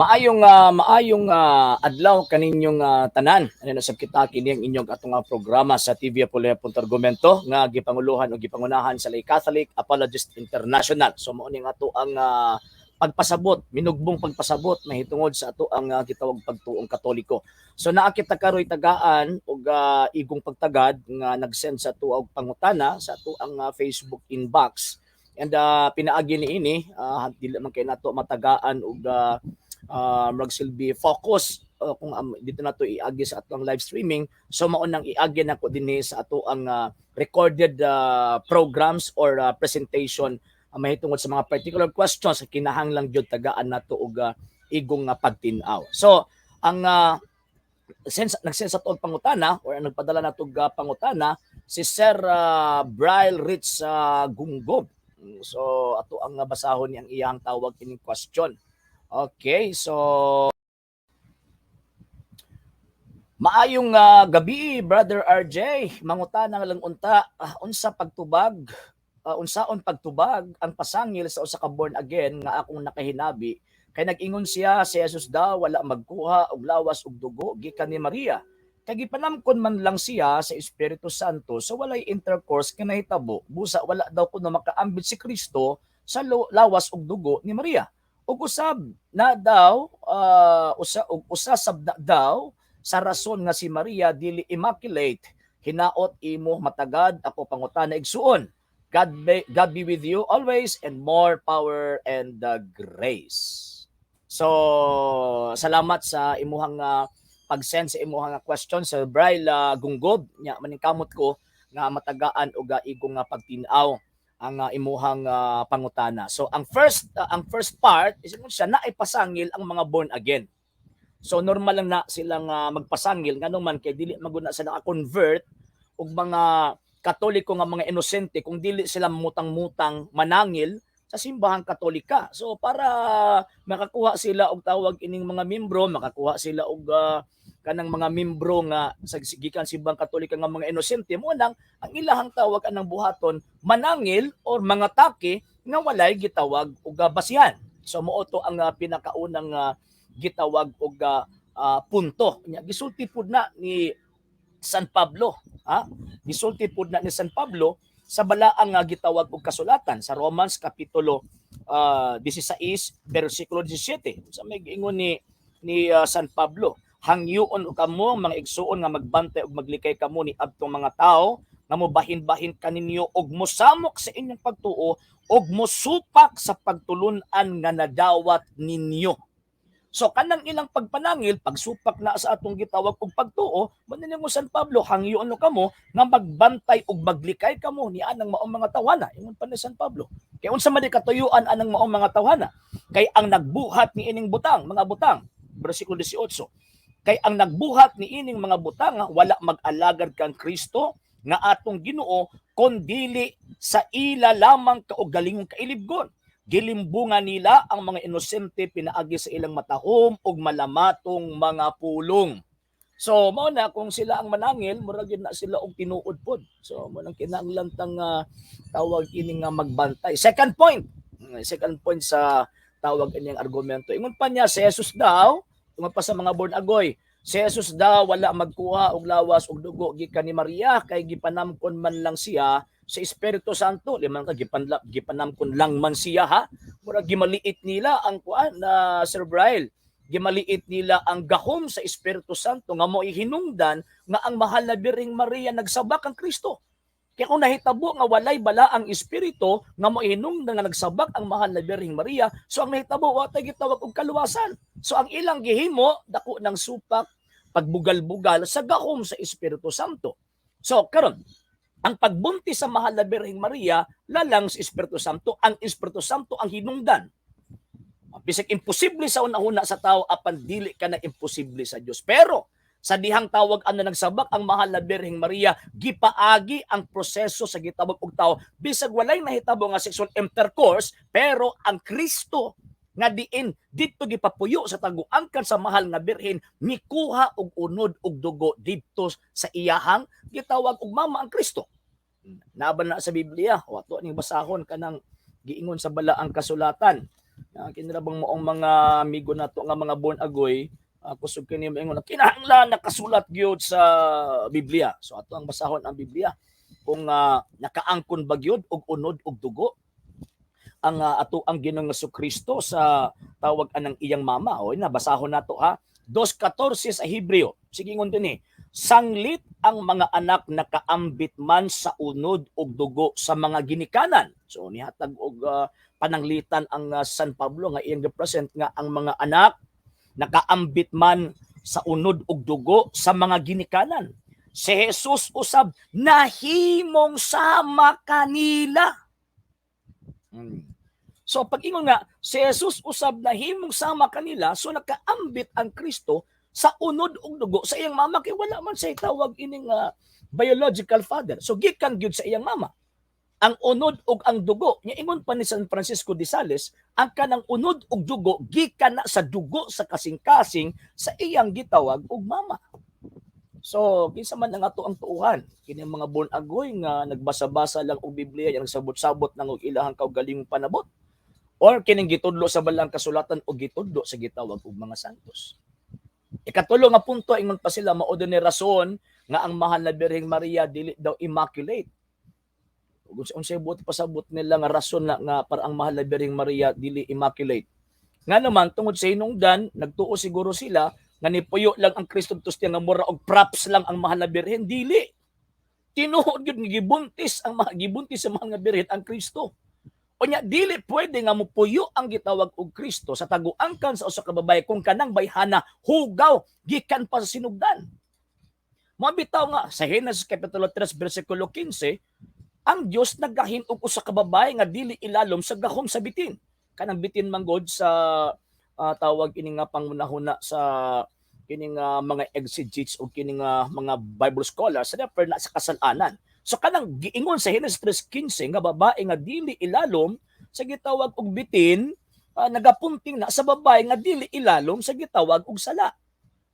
Maayong adlaw kaninyong tanan. Ano na sab kita kini ang inyong atong programa sa TV Apologea Argumento nga gipanguluhan o gipangunahan sa Lay Catholic Apologist International. So mao ni nga ato ang pagpasabot, minugbong pagpasabot mahitungod sa ato ang gitawag pagtuong Katoliko. So naa kita karoy tagaan og igong pagtagad nga nag-send sa ato og pangutana sa ato ang Facebook inbox. And pinaagi niini, dili man kay nato matagaan og magsilbi focus kung dito na to iagi sa atong live streaming. So mao nang iagi nako dinhi sa ato ang recorded programs or presentation mahitungod sa mga particular questions kinahanglang gyud tagaan nato og igong pagtin-aw. So ang sense nag-send sa og pangutana or ang nagpadala nato og pangutana si Sir Bryle Rich Gungob. So ato ang basahon niyang iyang tawag ining question. Okay, so maayong gabi, Brother RJ. Mangutana lang unta, unsaon pagtubag ang pasangil sa usa ka born again nga akong nakahinabi kay nag-ingon siya si Jesus daw wala magkuha og lawas ug dugo gikan ni Maria. Kay gipanamkon man lang siya sa Espiritu Santo sa walay intercourse nga nahitabo. Busa wala daw kuno makaambit si Kristo sa lawas ug dugo ni Maria. Ug usab na daw usa ug usa sab na daw sa rason nga si Maria dili immaculate. Hinaot imo matagad ako pangutana, igsuon. God be with you always and more power and grace. So salamat sa imuhang pag-send sa imuhang question, Sir Bryle Gungob. Nya maningkamot ko nga matagaan og igong nga pagtin-aw ang imuhang pangutana. So ang first part is ingon siya na ipasangil ang mga born again. So normal lang na silang magpasangil ngano man kay dili maguna sa naka-convert og mga Katoliko nga mga inosente kung dili sila mutang-mutang manangil sa Simbahang Katolika. So para makakuha sila og tawag ining mga membro, makakuha sila og kanang mga membro nga sa gikan Simbahang Katolika nga mga inosente, mo nang ang ilahang tawag anang buhaton manangil or mga take nga walay gitawag og basihan. So mao to ang pinakaunang gitawag og punto. Nya gisulti pud na ni San Pablo, ha? Gisulti pud na ni San Pablo sa balaang nga gitawag og kasulatan sa Romans kapitulo 16 bersikulo 17. Sa may giingon ni San Pablo, "Hangyoon kamo, mga igsuon, nga magbantay ug maglikay kamo ni adtong mga tawo nga mobahin-bahin kaninyo og mosamok sa inyong pagtuo og mosupak sa pagtulun-an nga nadawat ninyo." So kanang ilang pagpanangil, pagsupak na sa atong gitawag og pagtuo, mo San Pablo, "Hangyoon no kamo nga magbantay ug maglikay kamo ni anang maong mga tawhana." Ingon pa ni San Pablo. Kay unsa man di katuyuan anang maong mga tawhana? Kay ang nagbuhat ni ining butang, mga butang, bersikulo 18. Kay ang nagbuhat ni ining mga butang wala mag-alagad kang Kristo nga atong Ginoo kon dili sa ila lamang kaugalingong kailibgon. Gilimbungan nila ang mga inosente pinaagi sa ilang matahom ug malamatong mga pulong. So mao na kung sila ang manangil, murag yun na sila og tinuod pod. So mo nang kinahanglan tang tawag ini nga magbantay. Second point, second point sa tawag ining argumento. Ingon pa niya si Jesus daw, ingon pa sa mga born agoy, si Jesus daw wala magkuha og lawas og dugo gikan ni Maria kay gipanamkon man lang siya sa Espiritu Santo. Liman ka gipanamkon lang man siya, ha. Murag gimaliit nila ang kuan na, Sir Bryle. Gimaliit nila ang gahom sa Espiritu Santo nga mo hinungdan nga ang mahal na Birheng Maria nagsabak ang Kristo. Kaya kung nahitabo nga walay bala ang Espiritu nga mo hinungdan nga nagsabak ang mahal na Birheng Maria, so ang nahitabo wa tay gitawag og kaluwasan. So ang ilang gihimo dako ng supak, pagbugal-bugal sa gahom sa Espiritu Santo. So karon, ang pagbuntis sa mahal na Birheng Maria lalang sa Espiritu Santo, ang Espiritu Santo ang hinungdan. Bisag imposible sa una-una sa tao, apan dili ka na imposible sa Dios. Pero sa dihang tawag ano nagsabak ang mahal na Birheng Maria, gipaagi ang proseso sa gitawag og tao bisag walay nahitabo nga sexual intercourse, pero ang Kristo nga diin didto gipapuyo sa taguangkan sa mahal nga Birhen mikuha og unod og dugo didto sa iyahang gitawag og mama ang Kristo. Naban na sa Biblia, wato ning basahon kanang giingon sa balaang kasulatan. Kini ra bang maong mga amigo nato nga mga born agoy, kusog kini moingon na kinahanglan nakasulat gyud sa Biblia. So ato ang basahon ang Biblia kung nakaangkon ba gyud og unod og dugo ang ato ang Ginoong Kristo sa tawag anang iyang mama. O na basahon nato ha. 2:14 sa Hebreo. Sige, ingon dinhi. Sanglit ang mga anak nakaambit man sa unod og dugo sa mga ginikanan. So nihatag og pananglitan ang San Pablo nga iyang represent nga ang mga anak nakaambit man sa unod og dugo sa mga ginikanan. Si Jesus usab nahimong sama kanila. So pag ingon nga si Jesus usab nahimong sama kanila, so nakaambit ang Kristo sa unod ug dugo sa iyang mama kay wala man siya tawag ining biological father. So gikan gyud sa iyang mama ang unod ug ang dugo. Nya ingon pa ni San Francisco de Sales, ang kanang unod ug dugo gikan na sa dugo sa kasing-kasing sa iyang gitawag og mama. So, kinsa man ang ato ang tuuhan? Kini mga born agoy nga nagbasa-basa lang og Biblia, yang nagsabot-sabot nang og ilahang kaugalingong panabot? Or kining gitudlo sa balang kasulatan o gitudlo sa gitawag og mga santos? Ikatulo nga punto, ingon pa sila, mao ni rason nga ang mahal na Birheng Maria dili daw immaculate. Ug unsay buot pasabot nila nga rason na nga para ang mahal na Birheng Maria dili immaculate? Nga naman tungod sa hinungdan, nagtuo siguro sila nga nipuyo lang ang Kristo tustiya nga mura og props lang ang mahal na Birhen. Dili. Tinuod gyud nga gibuntis ang mga gibuntis sa mahal nga Birhen ang Kristo. Unya dili pwede nga mupuyo ang gitawag og Kristo sa taguangkan sa usa ka babae kung kanang bayhana hugaw gikan pa sa sinugdan. Mao bitaw nga sa Genesis kapitulo 3 bersikulo 15, ang Dios naggahin og usa ka babae nga dili ilalom sa gahom sa bitin. Kanang bitin manggod sa tawag ini nga pangunahuna sa kining mga exegetes o kining mga Bible scholars sa refer na sa kasalanan. So kanang giingon sa Genesis 3:15 nga babae nga dili ilalom sa gitawag og bitin, nagapunting na sa babae nga dili ilalom sa gitawag og sala.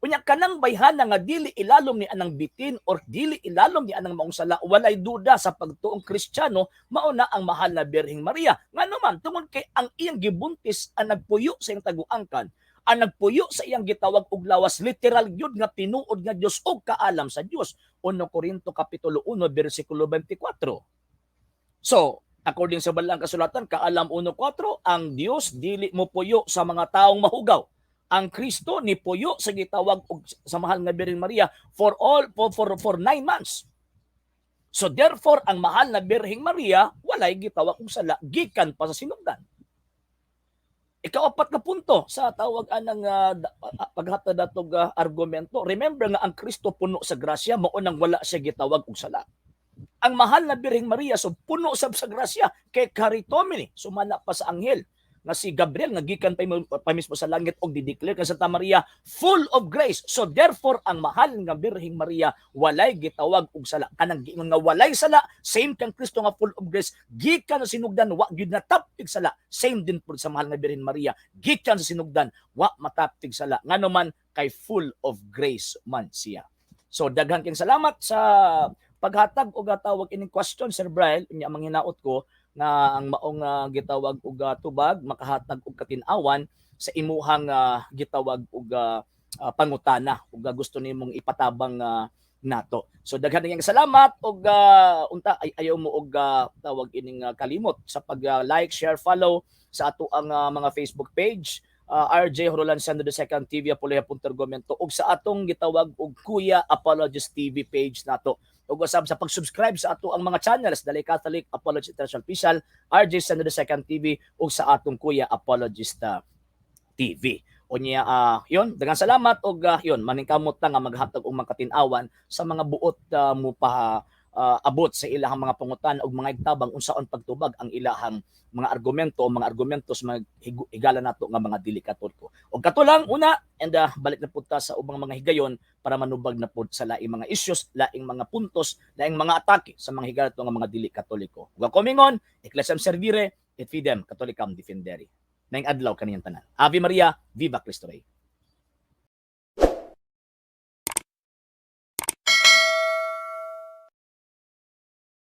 Unya kanang bayhana nga dili ilalom ni anang bitin or dili ilalom ni anang maong sala, walay duda sa pagtuong Kristiyano, mao na ang mahal na Birheng Maria. Ngano man? Tungod kay ang iyang gibuntis ang nagpuyo sa iyang taguangkan, ang nagpuyo sa iyang gitawag og lawas, literal gyud nga tinuod nga Dios og kaalam sa Dios. 1 Korinto kapitulo 1 bersikulo 24. So, according sa balang kasulatan, Kaalam 1:4, ang Dios dili mo puyo sa mga taong mahugaw. Ang Kristo ni puyo sa gitawag og sa mahal nga Birhen Maria for all for 9 months. So therefore, ang mahal na Birheng Maria walay gitawag og sala gikan pa sa sinugdan. Ikaapat na punto sa tawag anang paghatag natog argumento. Remember nga ang Kristo puno sa grasya, mao nang wala siya gitawag og sala. Ang mahal na Birheng Maria so puno sab sa grasya kay kecharitomene, sumala pa sa anghel nga si Gabriel nga gikan pa mismo sa langit og di-declare kay Santa Maria full of grace. So therefore, ang mahal nga Birheng Maria walay gitawag og sala. Kanang giingon nga walay sala, same kang Kristo nga full of grace gikan sa sinugdan wa gyud natapig sala. Same din pud sa mahal nga Birhen Maria, gikan sa sinugdan wa matapig sala. Ngano man? Kay full of grace man siya. So daghan kayong salamat sa paghatag og tawag ining question, Sir Brian. Unya ang hinaot ko nga ang maong gitawag og tubag makahatag og katin-awan sa imuhang gitawag og pangutana ug gusto nimong ipatabang nato. So daghan kayong salamat og unta ay ayaw mo og tawag ining kalimot sa pag like, share, follow sa ato ang mga Facebook page, RJ Horolan Sando the Second TV, Apologia Argumento, ug sa atong gitawag og Kuya Apologist TV page nato ug usab sa pag-subscribe sa ato ang mga channels, Dali Catholic, Apologist International Official, RJ Sando the Second TV ug sa atong Kuya Apologista TV. Unya yon, daghang salamat og yon, maningkamot ta nga maghatag og mga katin-awan sa mga buot mo pa abot sa ilahang mga pangutan og mga igtabang unsaon pagtubag ang ilahang mga argumento o mga argumento sa mga higala nato nga mga dili Katoliko. Og kato lang una and balik na pud ta sa ubang mga higayon para manubag na pud sa laing mga issues, laing mga puntos, laing mga atake sa mga higala nato nga mga dili Katoliko. Ug ako mingon, Ecclesiam Servire et Fidem Catholicam Defendere. Maayong adlaw kaniyang tanan. Ave Maria, Viva Cristo Rey.